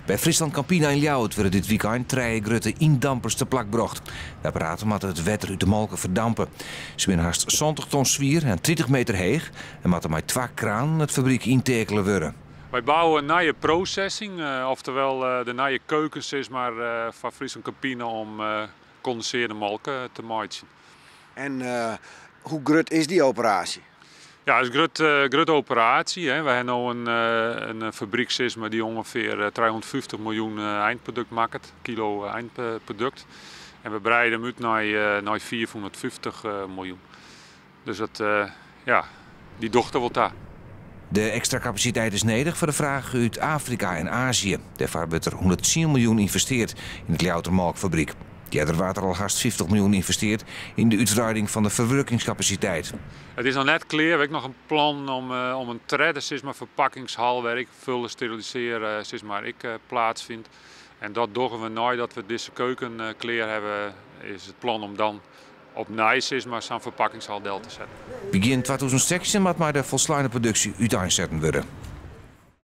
By Friesland Campina yn Ljouwert wurde dit wykein trije grutte yndampers te plak brocht. De apparaten moatte it wetter út de molke ferdampe. Se binne hast 70 ton swier en 30 meter heech en moatte mei twa kranen it fabryk ynteakele wurde. Wy bouwe in nije processing, oftewol de nije keuken sis mar, foar Friesland Campina om kondensearde molke te meitsjen. En hoe grut is dy operaasje? Ja, it is in grutte operaasje. Wy hawwe no in fabryk sis mar, dy't ûngefear 350 miljoen einprodukt makket, kilo einprodukt. En we breide him út nei 450 miljoen. Dus dat, ja, dy docht der wol ta. De ekstra kapasiteit is nedich foar de fraach út Afrika en Azië. Dêrfoar wurdt der 110 miljoen ynvestearre yn it Ljouwerter molkfabryk. Earder waard der al hast 50 miljoen ynvestearre yn de útwreiding fan de ferwurkingskapasiteit. It is noch net klear. We hawwe ek noch in plan om in tredde sis mar, ferpakkingshal wêr't ek vullen, sterilisearje sis mar, ek plaatsfynt. En dat dogge we neidat we dizze keuken klear hawwe, is it plan om dan opnij sis mar, sa'n ferpakkingshal del te setten. Begjin 2016 moat mei de folsleine produksje úteinsetten wurde.